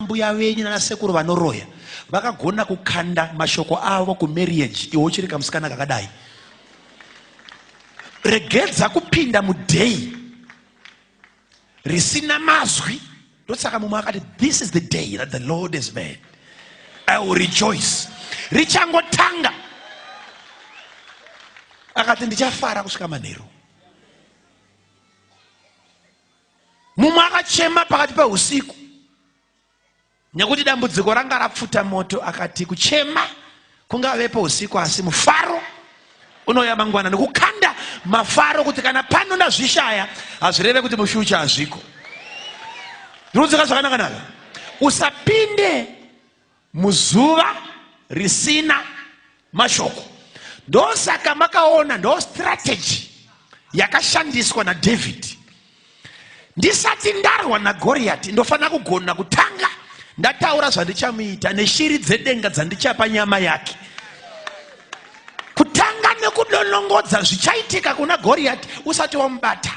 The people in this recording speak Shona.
mbuya venyu nana sekuru vanoroya vakagona kukanda mashoko avo kumarriage iwe uchiri kamusikana kakadai. Regedza kupinda muday risina mazwi. Ndosaka mumwe akati this is the day that the Lord has made, I will rejoice. Richangotanga akati ndichafara kusvika manheru. Mumwe akachema pakati peusiku nekuti dambudziko ranga rapfuta moto, akati kuchema kungavepo usiku asi mufaro unouya mangwana, nekukanda mafaro kuti kana pano ndazvishaya hazvireve kuti mufuture hazviko. Ndinodzika zvakanaka naka. Usapinde muzuva risina mashoko. Ndosaka makaona ndo strategy yakashandiswa naDavid. Ndisati ndarwa naGoriati ndofanira kugona kutanga ndataura zvandichamuita neshiri dzedenga dzandichapa nyama yake. Kutanga nekudonongodza zvichaitika kuna Goriati usati wamubata.